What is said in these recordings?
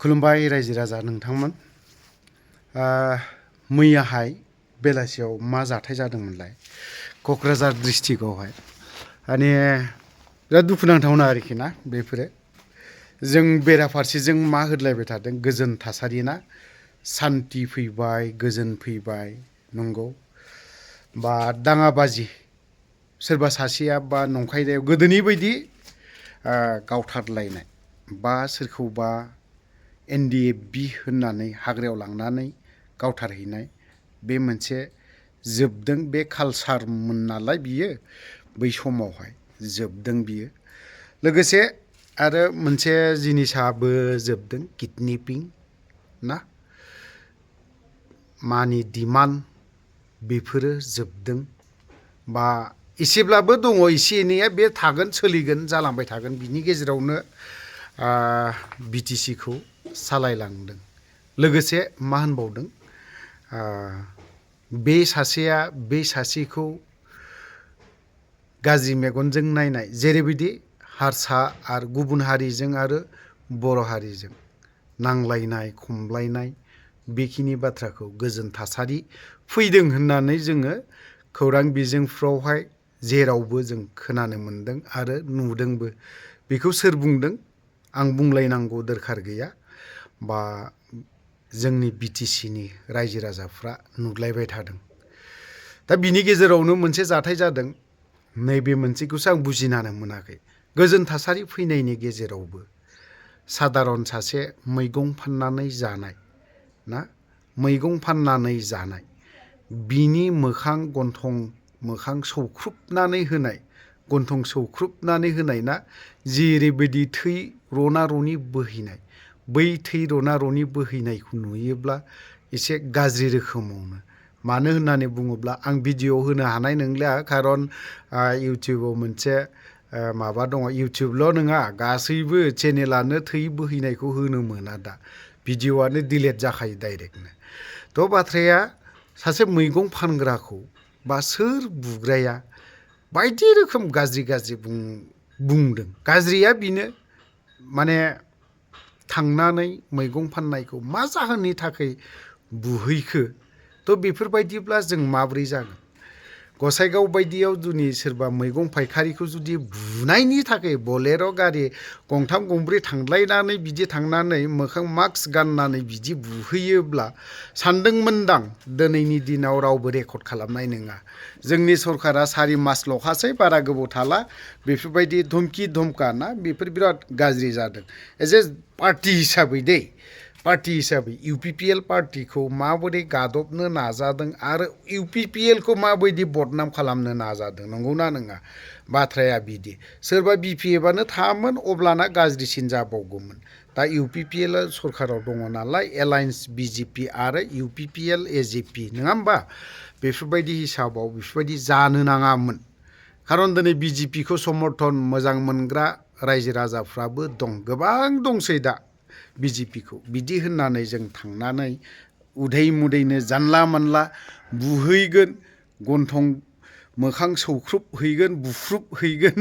खुलुमबाय रायजो राजा नोंथांमोन। मैयाहाय बेलासियाव मा जाथाय जादोंमोनलाय क'क्राझार डिस्ट्रिक्टआवहाय माने बिराद दुखुनांथावना आरोखि ना बेफोरो। जों बेराफारसेजों मा होदलायबाय थादों गोजोन थासारि ना, सान्थि फैबाय गोजोन फैबाय नंगौ, बा दाङाबाजि सोरबा सासेया बा नंखायनायाव गोदोनि बायदि गावथारलायनाय बा सोरखौबा NDFB होननानै हाग्रायाव लांनानै गावथारहैनाय बे मोनसे जोबदों। बे कालसारमोन नालाय बियो बै समावहाय जोबदों बियो। लोगोसे आरो मोनसे जिनिसाबो जोबदों किडनेपिं ना, मानि डिमान्ड बेफोरो जोबदों। बा एसेब्लाबो दङ, एसे एनैया बे थागोन सोलिगोन जालांबाय थागोन। बिनि गेजेरावनो BTC खौ सालायलांदों। लोगोसे मा होनबावदों, बे सासेया बे सासेखौ गाज्रि मेगनजों नायनाय, जेरैबायदि हारसा आरो गुबुन हारिजों आरो बर' हारिजों नांलायनाय खमलायनाय, बेखिनि बाथ्राखौ गोजोन थासारि फैदों होननानै जोङो खौरां बिजोंफ्रावहाय जेरावबो जों खोनानो मोनदों आरो नुदोंबो। बेखौ सोर बुंदों आं बुंलायनांगौ दरखार गैया, बा जोंनि BTC नि रायजो राजाफ्रा नुलायबाय थादों। दा बिनि गेजेरावनो मोनसे जाथाय जादों, नैबे मोनसेखौसो आं बुजिनानै मोनाखै। गोजोन थासारि फैनायनि गेजेरावबो सादारन सासे मैगं फाननानै जानाय ना, मैगं फाननानै जानाय, बिनि मोखां गन्थं मोखां सौख्रुबनानै होनाय, गन्थं सौख्रुबनानै होनाय ना, जेरैबायदि थै रना रनि बोहैनाय, बै थै रना रनि बोहैनायखौ नुयोब्ला एसे गाज्रि रोखोमावनो। मानो होननानै बुङोब्ला आं भिडिअ होनो हानाय नंलिया, खारन इउटिउबाव मोनसे माबा दङ। इउटिउबल' नङा, गासैबो चेनेलानो थै बोहैनायखौ होनो मोना दा, भिडिअआनो डिलेट जाखायो डाइरेक्टनो। थ' बाथ्राया सासे मैगं फानग्राखौ बा सोर बुग्राया बायदि रोखोम गाज्रि गाज्रि बुंदों। गाज्रिया बिनो माने थांनानै मैगं फाननायखौ मा जाहोननि थाखाय बुहैखो। थ' बेफोरबायदिब्ला जों माब्रै जागोन? गसाइगाव बायदियाव जुदि सोरबा मैगं फायखारिखौ जुदि बुनायनि थाखाय बलेर' गारि गंथाम गंब्रै थांलायनानै बिदि थांनानै मोखां मास्क गाननानै बिदि बुहैयोब्ला सानदोंमोनदां दिनैनि दिनाव रावबो रेकर्ड खालामनाय नङा। जोंनि सरकारा 4 मासल'खासै, बारा गोबाव थाला। बेफोरबायदि धमकि धमका ना, बेफोर बिराद गाज्रि जादों। एज ए पार्टि हिसाबै पार्टि हिसाबै UPPL पार्टिखौ माबोरै गादबनो नाजादों आरो UPPL खौ माबायदि बदनाम खालामनो नाजादों, नंगौना नङा? बाथ्राया बिदि। सोरबा BPFआनो थामोन अब्लाना गाज्रिसिन जाबावगौमोन। दा UPPL सरकाराव दङ नालाय, एलायन्स BJP आरो UPPL AJP नङा होमबा? बेफोरबायदि हिसाबाव बेफोरबायदि जानो नाङामोन। खारन दिनै BJP खौ समर्थन मोजां मोनग्रा रायजो राजाफ्राबो दं, गोबां दंसै दा BJP खौ। बिदि होननानै जों थांनानै उदै मुदैनो जानला मानला बुहैगोन, गन्थं मोखां सौख्रुब हैगोन, बुफ्रुब हैगोन।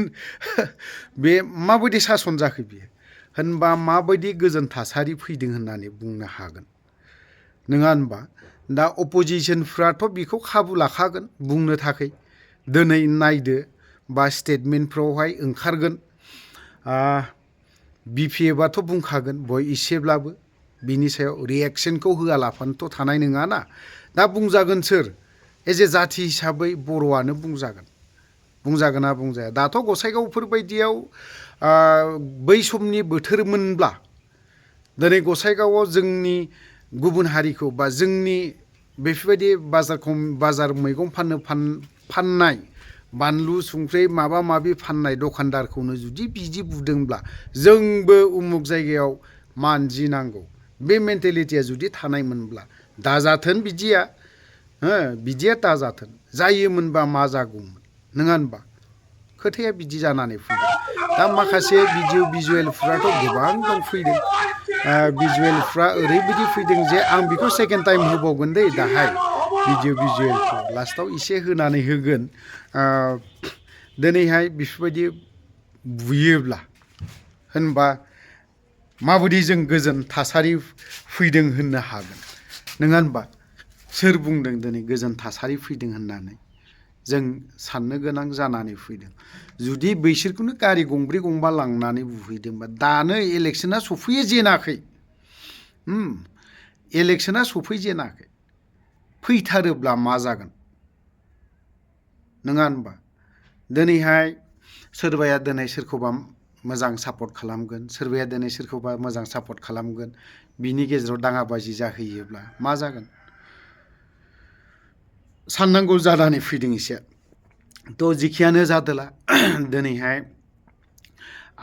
बे माबायदि सासन जाखो बियो? होनबा माबायदि गोजोन थासारि फैदों होननानै बुंनो हागोन, नङा होनबा? दा अपोजिसनफ्राथ' बेखौ खाबु लाखागोन बुंनो थाखाय। दिनै नायदो बा स्टेटमेन्टफ्रावहाय ओंखारगोन, BPFआथ' बुंखागोन बय एसेब्लाबो बिनि सायाव रियेक्सनखौ होआलाफानोथ' थानाय नङाना। दा बुंजागोन सोर? एज ए जाथि हिसाबै बर'आनो बुंजागोना बुंजाया? दाथ' गसाइगावफोर बायदियाव बै समनि बोथोरमोनब्ला दिनै गसाइगावआव जोंनि गुबुन हारिखौ बा जोंनि बेफोरबायदि बाजार मैगं फाननाय बानलु संख्रि माबा माबि फाननाय दखानदारखौनो जुदि बिदि बुदोंब्ला, जोंबो उमुक जायगायाव मानजिनांगौ, बे मेन्टेलिटिया जुदि थानायमोनब्ला दाजाथोन बिदिया, बिदिया दाजाथोन। जायोमोनबा मा जागौमोन, नङा होनबा? खोथाया बिदि जानानै फैदों। दा माखासे भिजुवेलफ्राथ' गोबां दं फैदों। भिजुवेलफ्रा ओरैबायदि फैदों जे आं बेखौ सेकेन्ड टाइम होबावगोन दै दाहाय भिजुवेलखौ लास्टाव एसे होनानै होगोन। दिनैहाय बेफोरबायदि बुयोब्ला होनबा माबायदि जों गोजोन थासारि फैदों होननो हागोन नङा होनबा सोर बुंदों दिनै गोजोन थासारि फैदों होननानै जों साननो गोनां जानानै फैदों जुदि बैसोरखौनो गारि गंब्रै गंबा लांनानै बुहैदोंबा दानो इलेक्सना सफैजेनाखै इलेक्सना सफैजेनाखै फैथारोब्ला मा जागोन नङा होनबा दिनैहाय सोरबाया दिनै सोरखौबा मोजां सापर्ट खालामगोन सोरबाया दिनै सोरखौबा मोजां सापर्ट खालामगोन बिनि गेजेराव दाङाबाजि जाहैयोब्ला मा जागोन साननांगौ जानानै फैदों एसे थ' जिखियानो जादोला दिनैहाय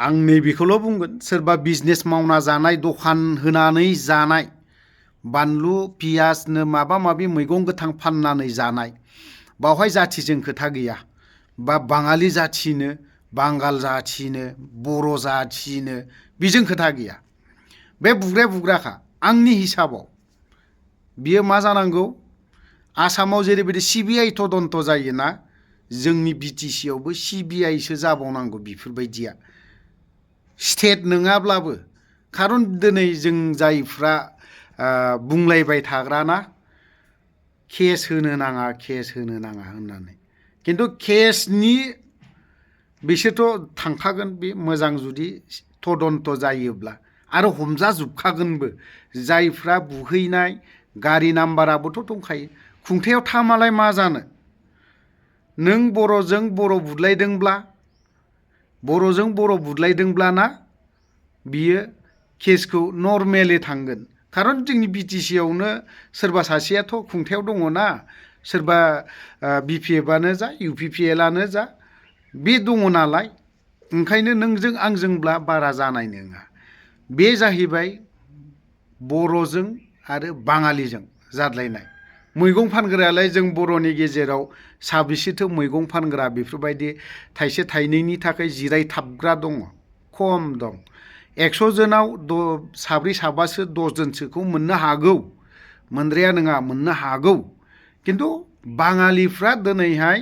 आं नैबेखौल' बुंगोन सोरबा बिजनेस मावना जानाय दखान होनानै जानाय बानलु पियासनो माबा माबि मैगं गोथां फाननानै जानाय बावहाय जाथिजों खोथा गैया बा बाङालि जाथिनो बांगाल जाथिनो बर' जाथिनो बेजों खोथा गैया बे बुग्राया बुग्राखा आंनि हिसाबाव बियो मा जानांगौ आसामाव जेरैबायदि सिबिआइ तदन्त जायोना जोंनि बिटिसि आवबो सिबिआइसो जाबावनांगौ बेफोरबायदिया स्टेट नङाब्लाबो खारन दिनै जों जायफ्रा बुंलायबाय थाग्राना केस होनो नाङा होननानै खिन्थु केसनि बिसोरथ' थांखागोन बे मोजां जुदि तदन्त जायोब्ला आरो हमजाजोबखागोनबो जायफ्रा बुहैनाय गारि नाम्बाराबोथ' दंखायो खुंथायाव थामालाय मा जानो नों बर'जों बर' बुदलायदोंब्लाना बियो केसखौ नर्मेलि थांगोन खारन जोंनि बिटिसि आवनो सोरबा सासेयाथ' खुंथायाव दङना सोरबा बिपिएफआनो जा इउपिपिएलआनो जा बे दङ नालाय ओंखायनो नोंजों आंजोंब्ला बारा जानाय नङा बे जाहैबाय बर'जों आरो बाङालिजों जादलायनाय मैगं फानग्रायालाय जों बर'नि गेजेराव साबेसेथो मैगं फानग्रा बेफोरबायदि थाइसे थाइनैनि थाखाय जिरायथाबग्रा दङ खम दं 100 जोनाव साब्रै साबासो 10 जनसोखौ मोननो हागौ मोनद्राया नङा मोननो हागौ खिन्थु बाङालिफ्रा दिनैहाय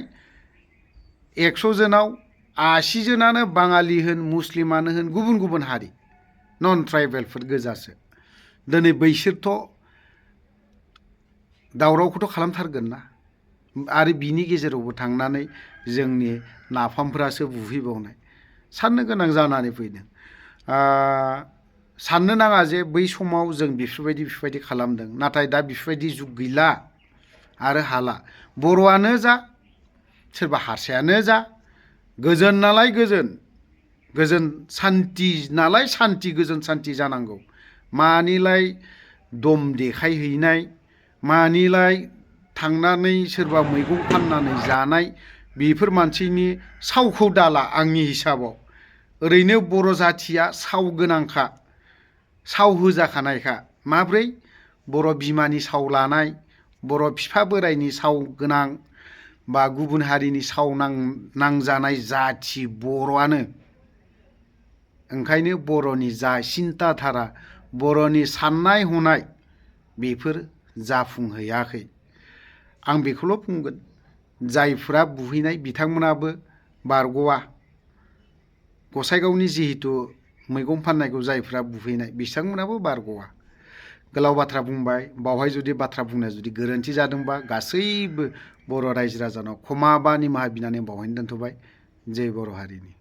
100 जोनाव 80 जोनानो बाङालि होन मुस्लिमानो होन गुबुन गुबुन हारि नन ट्राइबेलफोर गोजासो दिनै बैसोरथ' दावरावखौथ' खालामथारगोन ना आरो बिनि गेजेरावबो थांनानै जोंनि नाफामफोरासो बुहैबावनाय साननो गोनां जानानै फैदों साननो नाङा जे बै समाव जों बेफोरबायदि खालामदों नाथाय दा बेफोरबायदि जुग गैला आरो हाला बर'आनो जा सोरबा हारसायानो जा गोजोन नालाय गोजोन सान्ति नालाय सान्ति गोजोन सान्ति जानांगौ मानिलाय दम देखायहैनाय मानिलाय थांनानै सोरबा मैगं फाननानै जानाय बेफोर मानसिनि सावखौ दाला आंनि हिसाबाव ओरैनो बर' जाथिया साव गोनांखा साव होजाखानायखा माब्रै बर' बिमानि साव लानाय बर' बिफा बोराइनि साव गोनां बा गुबुन हारिनि साव नांजानाय जाथि बर'आनो ओंखायनो बर'नि जा सिन्ता धारा बर'नि साननाय हनाय बेफोर जाफुंहैयाखै आं बेखौल' बुंगोन जायफ्रा बुहैनाय बिथांमोनाबो बारग'आ गसाइगावनि जिहेतु मैगं फाननायखौ जायफ्रा बुहैनाय बिथांमोनाबो बारग'आ गोलाव बाथ्रा बुंबाय बावहाय जुदि बाथ्रा बुंनाया जुदि गोरोन्थि जादोंबा गासैबो बर' रायजो राजानाव क्षमा बा निमाहा बिनानै बावहायनो दोनथ'बाय जय बर' हारिनि